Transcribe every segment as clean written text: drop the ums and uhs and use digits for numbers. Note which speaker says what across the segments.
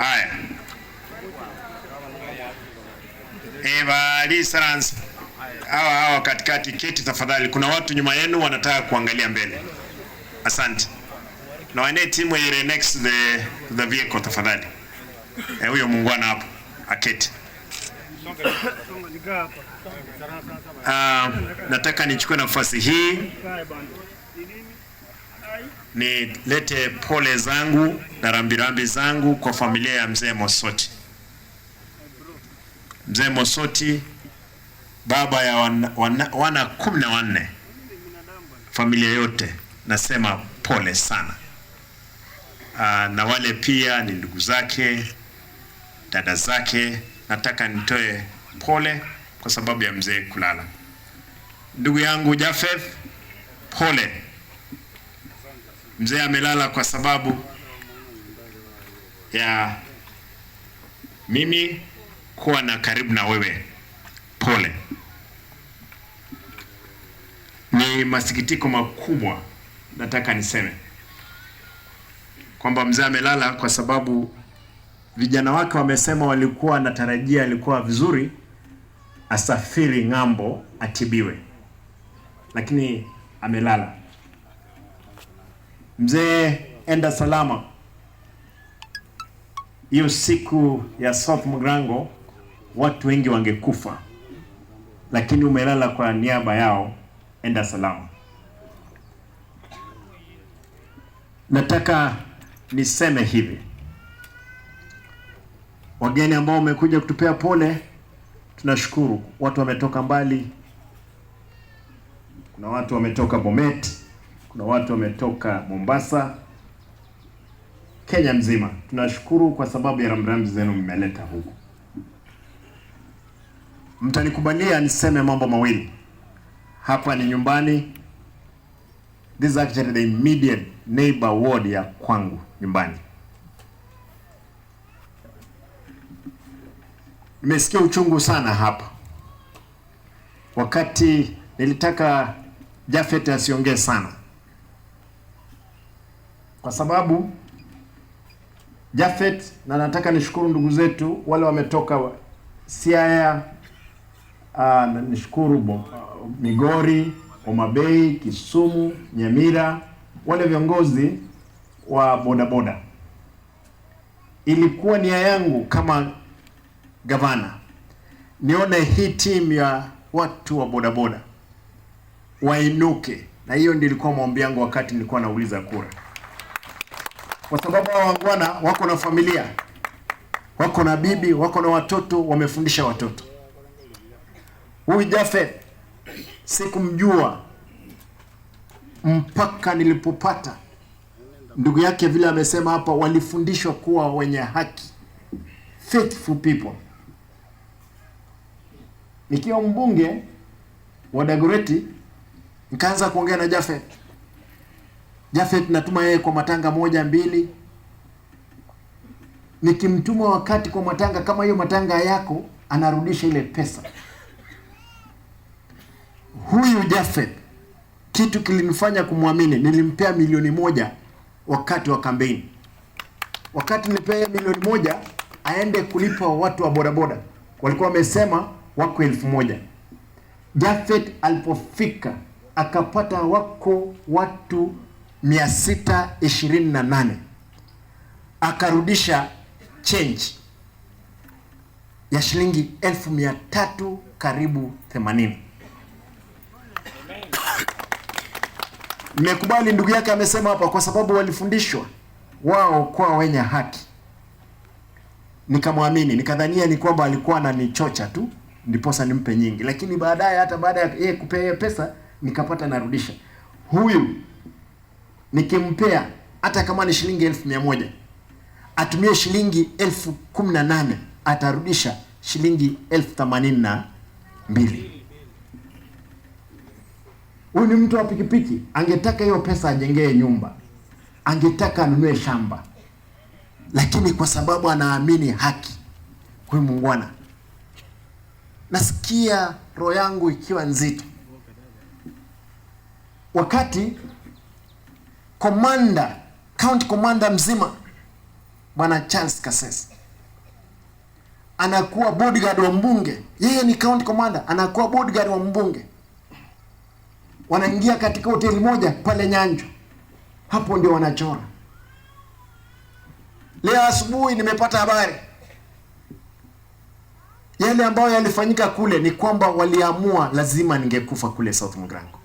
Speaker 1: Haya, Eva Lisarans, hawa hawa katikati, keti tafadhali. Kuna watu nyuma yenu wanataka kuangalia mbele. Asante. Na wane timu ile next the vehicle tafadhali. Huyo muungwana hapo aketi. Nataka nichukue nafasi hii nilete pole zangu na rambirambi zangu kwa familia ya Mzee Mosoti. Mzee Mosoti, baba ya wana 14, familia yote nasema pole sana. Na wale pia ni ndugu zake, dada zake, nataka nitoe pole kwa sababu ya mzee kulala. Ndugu yangu Jafeth, pole. Mzee amelala kwa sababu ya mimi kuwa na karibu na wewe. Pole. Ni masikitiko makubwa, nataka niseme kwamba mzee amelala kwa sababu vijana wake wamesema walikuwa wanatarajia alikuwa vizuri asafiri ng'ambo atibiwe, lakini amelala. Mzee, enda salama. Hiyo siku ya South Mugirango watu wengi wangekufa, lakini umelala kwa niaba yao. Enda salama. Nataka niseme hivi, wageni ambao wamekuja kutupea pole, tunashukuru. Watu wametoka mbali, kuna watu wametoka Bomet, kuna watu wametoka Mombasa, Kenya mzima. Tunashukuru kwa sababu ya rambirambi zenu mmeleta huku. Mtanikubalia niseme mambo mawili. Hapa ni nyumbani. This is actually the immediate neighbor ward ya kwangu nyumbani. Nimesikia uchungu sana hapa. Wakati nilitaka Jafet asiongee sana, kwa sababu Jafet, na nataka nishukuru ndugu zetu wale wametoka Siaya, nishukuru Migori, Homa Bay, Kisumu, Nyamira, wale viongozi wa bodaboda. Ilikuwa nia yangu kama gavana nione hii team ya watu wa bodaboda wainuke, na hiyo ndio ilikuwa maombi yangu wakati nilikuwa nauliza kura, kwa sababu hao wangwana wako na familia, wako na bibi, wako na watoto, wamefundisha watoto. Huyu Jafet sikumjua mpaka nilipopata ndugu yake, vile amesema hapa, walifundishwa kuwa wenye haki, faithful people. Nikiwa mbunge wa Dagoretti nikaanza kuongea na Jafet. Jafet natuma yeye kwa matanga 1 2. Nikimtuma wakati kwa matanga kama hiyo matanga yako, anarudisha ile pesa. Huyu Jafet kitu kilinifanya kumwamini, nilimpea milioni 1 wakati wa kampeni. Wakati nilipea milioni 1 aende kulipa watu wa bodaboda, walikuwa wamesema wako 1000. Jafet alipofika akapata wako watu 628, akarudisha change ya shilingi 300,000 karibu 80. Nimekubali ndugu yake amesema hapa kwa sababu walifundishwa wao kwa wenye haki. Nikamwamini, nikadhania ni kwamba alikuwa ananichocha tu ndiposa nimpe nyingi, lakini baadaye hata baada ya yeye kupea yeye pesa nikapata narudisha. Huyu nikimpea hata kama ni shilingi 1,100, atumie shilingi 18,000, atarudisha shilingi 82,000. Huyu ni mtu wa pikipiki, angetaka hiyo pesa ajengee nyumba, angetaka anunue shamba, lakini kwa sababu anaamini haki, huyu muungwana, nasikia roho yangu ikiwa nzito wakati county commander mzima Bwana Charles Kasese anakuwa bodyguard wa mbunge, yeye ni county commander, anakuwa bodyguard wa mbunge. Wanaingia katika hoteli moja pale Nyanjo, hapo ndio wanachora. Leo asubuhi nimepata habari yale ambayo yalifanyika kule ni kwamba waliamua lazima ningekufa kule South Mugirango.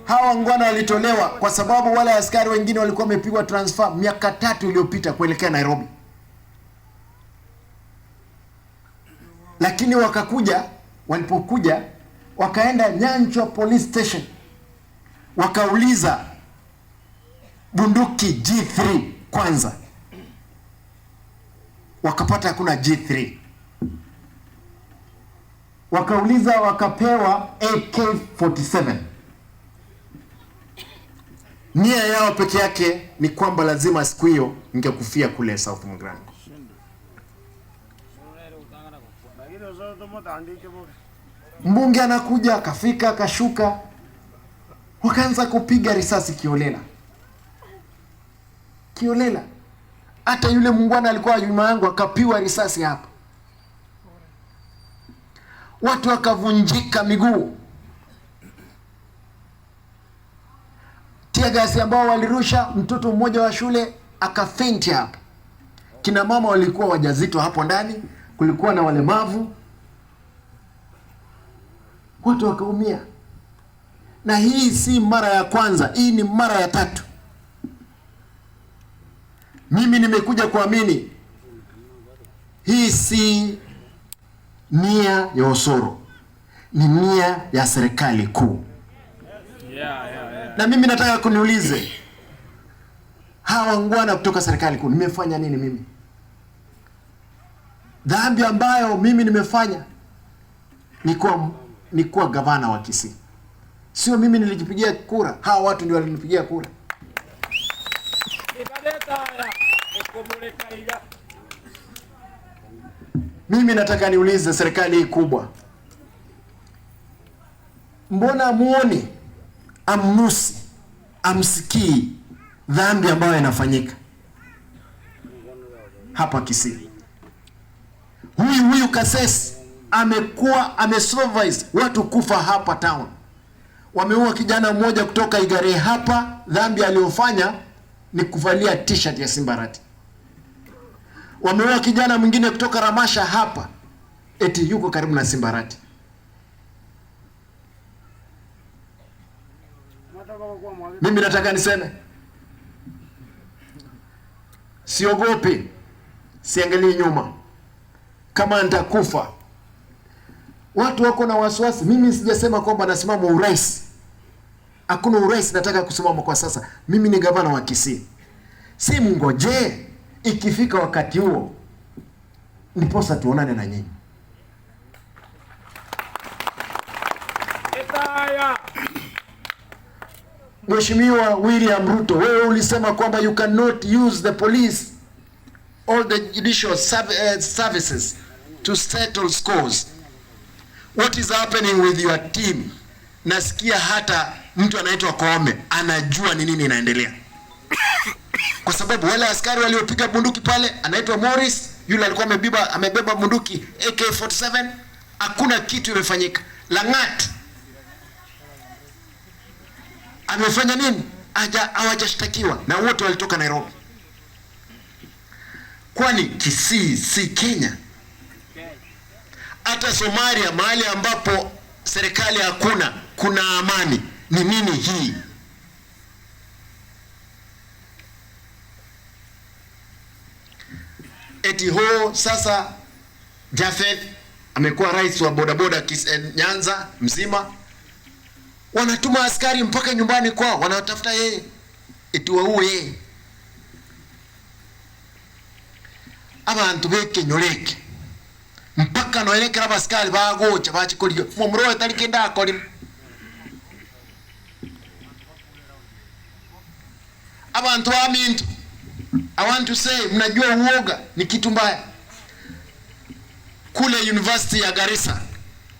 Speaker 1: Hawa ngwana walitolewa kwa sababu wale askari wengine walikuwa wamepigwa transfer miaka 3 iliyopita kuelekea Nairobi, lakini wakakuja, walipokuja wakaenda Nyanchwa Police Station wakauliza bunduki G3 kwanza, wakapata hakuna G3, wakauliza wakapewa AK47. Nia yao peke yake ni kwamba lazima siku hiyo ningekufia kule South Mugirango. Mbunge anakuja akafika akashuka, wakaanza kupiga risasi kiolela kiolela. Hata yule muungwana alikuwa nyuma yangu akapiwa risasi hapa, watu wakavunjika miguu. Tear gas ambao walirusha, mtoto mmoja wa shule akafenti hapa. Kina mama walikuwa wajazito hapo ndani, kulikuwa na walemavu, watu wakaumia. Na hii si mara ya kwanza, hii ni mara ya 3. Mimi nimekuja kuamini hii si nia ya Osoro, ni nia ya serikali kuu. Na mimi nataka kuniulize hawa ngwana kutoka serikali kuu, nimefanya nini mimi? Dhambi ambayo mimi nimefanya ni kuwa gavana wa Kisii. Sio mimi nilijipigia kura, hawa watu ndio walinipigia kura. Mimi nataka niulize serikali hii kubwa, mbona muoni, amnusi, amsikii dhambi ambayo inafanyika hapa Kisii? Huyu Kasese amekuwa amesupervise watu kufa hapa town. Wameua kijana mmoja kutoka Igare hapa, dhambi aliyofanya ni kuvalia t-shirt ya Simbarati. Wameua kijana mwingine kutoka Ramasha hapa, eti yuko karibu na Simbarati. Mimi nataka niseme, siogopi, siangalii nyuma. Kama nitakufa, watu wako na wasiwasi. Mimi sijasema kwamba nasimama urais. Hakuna urais nataka kusimama kwa sasa. Mimi ni gavana wa Kisii. Si mngoje ikifika wakati huo ndiposa tuonane na nyinyi. Mheshimiwa William Ruto, wewe ulisema kwamba you cannot use the police or the judicial services to settle scores. What is happening with your team? Nasikia hata mtu anaitwa Koome anajua ni nini inaendelea. Kwa sababu wale askari waliopiga bunduki pale anaitwa Morris, yule alikuwa amebeba bunduki AK47, hakuna kitu imefanyika. Langat amefanya nini? Hawajashtakiwa na wote walitoka Nairobi. Kwani Kisii si Kenya? Hata Somalia mahali ambapo serikali hakuna, kuna amani. Ni nini hii? Eti ho sasa Jafeth amekuwa rais wa bodaboda Nyanza mzima. Wanatuma askari mpaka nyumbani kwao, wanatafuta yeye eti waue yeye. Abantu bekenyoreke mpaka noerekera abasikari bagocha bachikorire mumuro etari kenda akorire. Abantu wa mintu, I want to say, mnajua uoga ni kitu mbaya. Kule University ya Garissa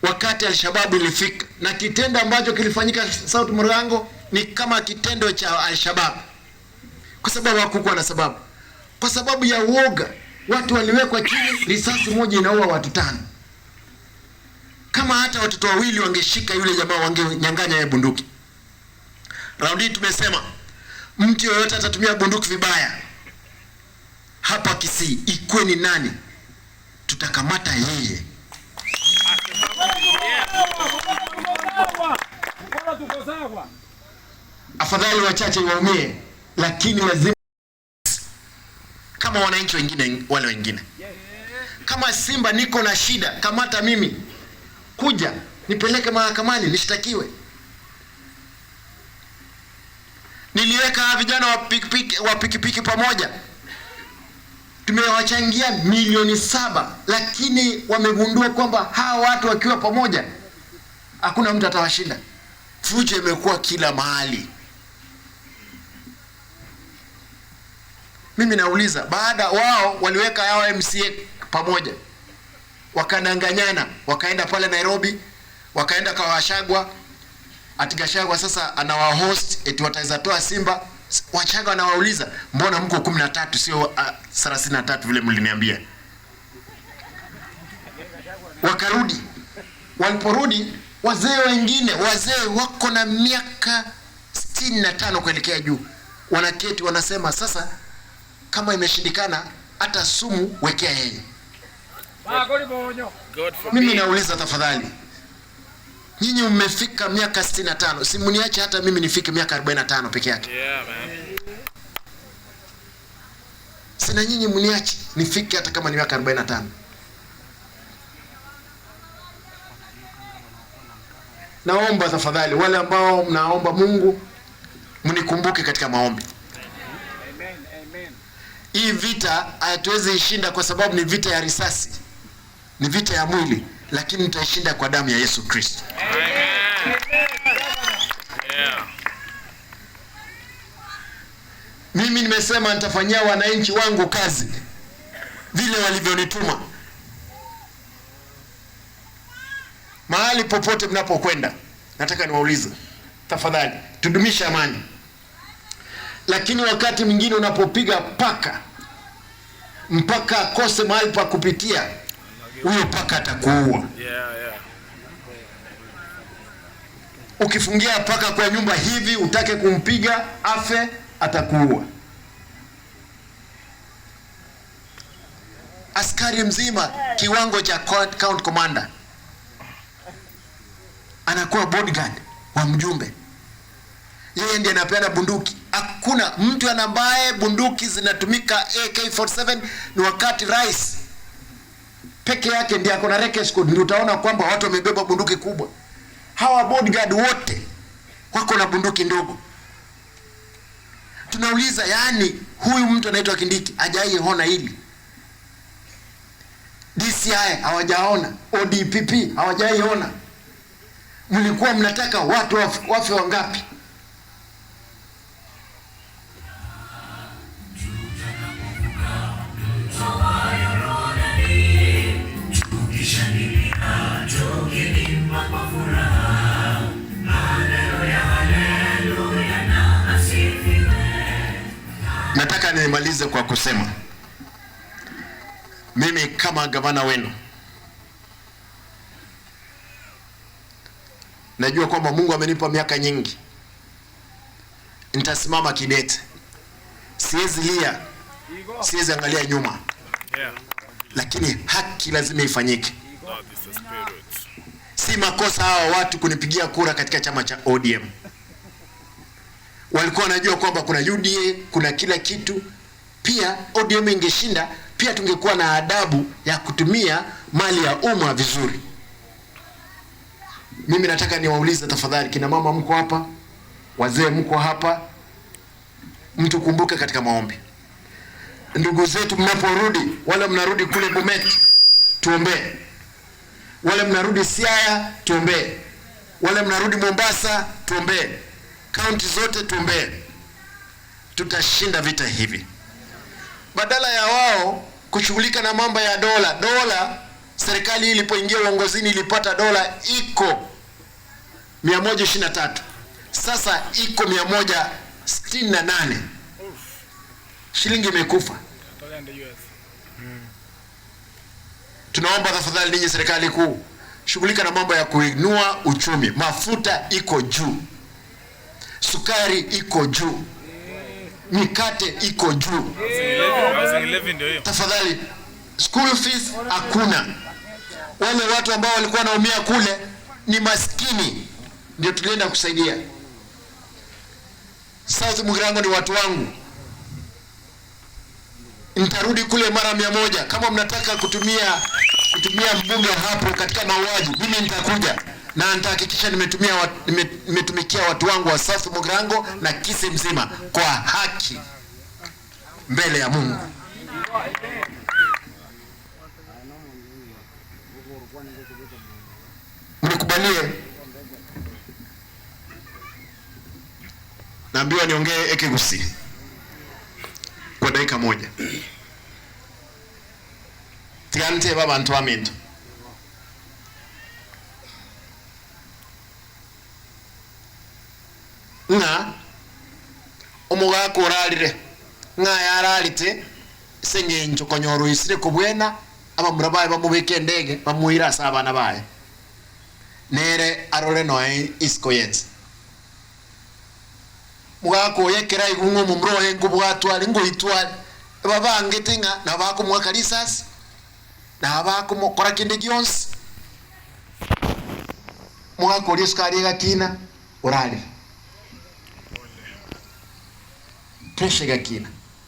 Speaker 1: wakati Al-Shabaab ilifika, na kitendo ambacho kilifanyika South Mugirango ni kama kitendo cha Al-Shabaab. Kwa sababu hakukuwa na sababu, kwa sababu ya uoga. Watu waliwekwa chini, risasi moja inaua watu 5. Kama hata watoto 2 wangeshika yule jamaa, wangenyang'anya yeye bunduki. Raundi hii tumesema mtu yoyote atatumia bunduki vibaya hapa Kisii, ikuwe ni nani, tutakamata yeye. Afadhali wachache waumie, lakini lazima kama wananchi wengine wale wengine. Kama Simba niko na shida, kamata mimi, kuja nipeleke mahakamani nishtakiwe. Niliweka vijana wa pikipiki pamoja, tumewachangia milioni 7, lakini wamegundua kwamba hawa watu wakiwa pamoja hakuna mtu atawashinda. Fujo imekuwa kila mahali. Mimi nauliza, baada wao waliweka hao MCA pamoja, wakadanganyana, wakaenda pale Nairobi, wakaenda kwa Gachagua. Ati Gachagua sasa anawahost eti wataweza toa Simba. Wachaga wanawauliza, mbona mko 13 sio 33 vile mliniambia? Wakarudi. Waliporudi wazee wengine, wazee wako na miaka 65 kuelekea juu, wanaketi wanasema sasa kama imeshindikana hata sumu wekea yeye. Mimi nauliza tafadhali, nyinyi mmefika miaka 65, si mniache hata mimi nifike miaka 45 peke yake.
Speaker 2: Yeah, man.
Speaker 1: Sina nyinyi mniache nifike hata kama ni miaka 45. Naomba tafadhali wale ambao mnaomba Mungu mnikumbuke katika maombi.
Speaker 3: Amen, amen.
Speaker 1: Hii vita hatuwezi ishinda kwa sababu ni vita ya risasi, ni vita ya mwili, lakini tutaishinda kwa damu ya Yesu Kristo.
Speaker 2: Amen. Yeah.
Speaker 1: Mimi nimesema nitafanyia wananchi wangu kazi vile walivyonituma. Mahali popote mnapokwenda, nataka niwaulize tafadhali, tudumishe amani. Lakini wakati mwingine unapopiga paka mpaka akose mahali pa kupitia, huyo paka atakuua.
Speaker 2: Yeah.
Speaker 1: Ukifungia paka kwa nyumba hivi utake kumpiga afe, atakuua. Askari mzima kiwango cha count commander anakuwa bodyguard wa mjumbe, yeye ndiye anapeana bunduki. Hakuna mtu ambaye bunduki zinatumika AK-47 ni wakati rais peke yake ndiye ako na recce squad, ndio utaona kwamba watu wamebeba bunduki kubwa. Hawa bodyguard wote wako na bunduki ndogo. Tunauliza, huyu mtu anaitwa Kindiki hajaiona hili? DCI hawajaona, ODPP hawajaiona. Mlikuwa mnataka watu wafe wangapi? Nataka nimalize kwa kusema mimi kama gavana wenu najua kwamba Mungu amenipa miaka nyingi, nitasimama kidete, siwezi lia, siwezi angalia nyuma, lakini haki lazima ifanyike. Si makosa hawa watu kunipigia kura katika chama cha ODM. Walikuwa wanajua kwamba kuna UDA, kuna kila kitu. Pia ODM ingeshinda, pia tungekuwa na adabu ya kutumia mali ya umma vizuri. Mimi nataka niwaulize tafadhali, kina mama mko hapa, wazee mko hapa, mtukumbuke katika maombi. Ndugu zetu mnaporudi, wale mnarudi kule Bomet, tuombee. Wale mnarudi Siaya, tuombee. Wale mnarudi Mombasa, tuombee. Kaunti zote tuombee. Tutashinda vita hivi. Badala ya wao kushughulika na mambo ya dola, dola serikali ilipoingia uongozini ilipata dola iko 123. Sasa iko 168. Shilingi imekufa. Tunaomba tafadhali ninyi serikali kuu, shughulika na mambo ya kuinua uchumi. Mafuta iko juu, sukari iko juu, mikate iko juu.
Speaker 2: Housing levy ndio hiyo.
Speaker 1: Tafadhali, school fees hakuna. Wale watu ambao walikuwa wanaumia kule ni maskini, ndio tulienda kusaidia. South Mugirango ni watu wangu, nitarudi kule mara 100. Kama mnataka kutumia mbunge hapo katika mauaji, mimi nitakuja na nitahakikisha nimetumikia watu wangu wa South Mugirango na Kisii mzima kwa haki mbele ya Mungu. Mnikubalie, naambiwa niongee Ekegusii kwa dakika moja. Tigante babantu baminto ng'a omogaka orarire ng'a yararite ase eng'encho konyora oisire kobwena abamura baye bamobeke endege bamoire ase abana baye nere arore noe isiko yense mogaka oyo ekero aigwa ng'a omomura oye nkobwatware ngoitware babangete ng'a nabakomoaka risasi nabakomokora kende gionsi mogaka oria esukari egakina orarire pressure egakina.